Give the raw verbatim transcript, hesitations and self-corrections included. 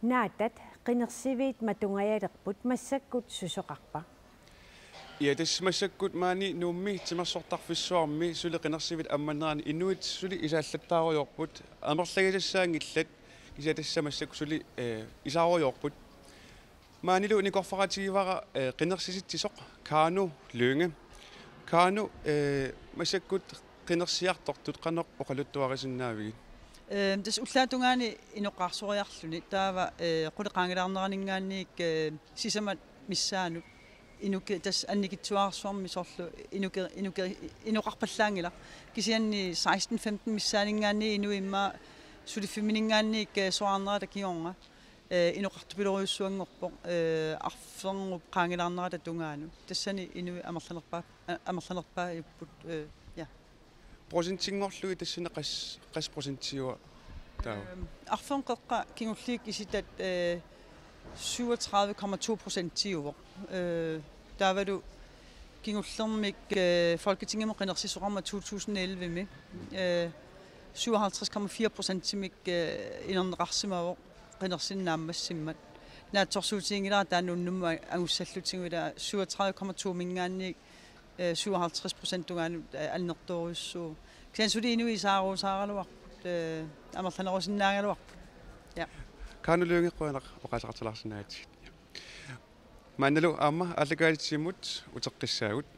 Naattat qinersiviit matungajalerput, massakkut susoqarpa? Ja, tassa massakkut maani Nuummi timersortarfissuarmi suli qinersivit ammannerani inuit suli isaallattaarujoorput, amerlagisassaanngillat, kisianni tassa massakkut suli eh, isaarujoorput. Maanilu nikorfaqatigivara eh, qinersitsisoq Kano Lynge. Kano, eh, massakkut qinersiartortut qanoq oqaluttuarisinnaavigit? Ehm, tassa ullaap tungaani inoqarsoriarluni, taava eh, qulit qaangilaarneraninngaanniit eh, sisamat missaanut inuki, tassa annikitsuararsuarmi soorlu inuki, inuki, inoqarpallaanngilaq. Kisianni seksten femten missaaninngaanniit inuit immaqa suliffimmininngaanniit eh, soraarnerata kingorna eh, inoqartupilorujussuanngorpoq eh, arfernup qaangilaarnerata tungaanut. Tassani inuit amerlanerpaa-, a-, amerlanerpaajupput, eh, ja. Procentinngorlugit tassani qas-, qas procentiua taava? Ehm, arfernup qeqqa kingulliit isitat eh, syvogtredive komma to procentiuvoq. Eh, taavalu kingullermik eh, Folketingimut qinersisoqarmat to tusind elleve-mi eh, syvoghalvtreds komma fire procentimik eh, inerneqarsimavoq qinersineq naammassimmat. Naatsorsuutiginngilara taanna unnummut angussallutigu, ila syvogtredive komma to-minngaanniit eh, syvoghalvtreds procent tungaanut eh, annertoorujussuuvoq. Kisianni suli inuit isaaruusaaraluarput, eh, amerlanerusinnaagaluarput. Ja. Kano Lynge, qujanaq oqaaseqartulaarsinnaagatsigit. Maannalu aamma aallakaatitsivimmut uteqqissaagut.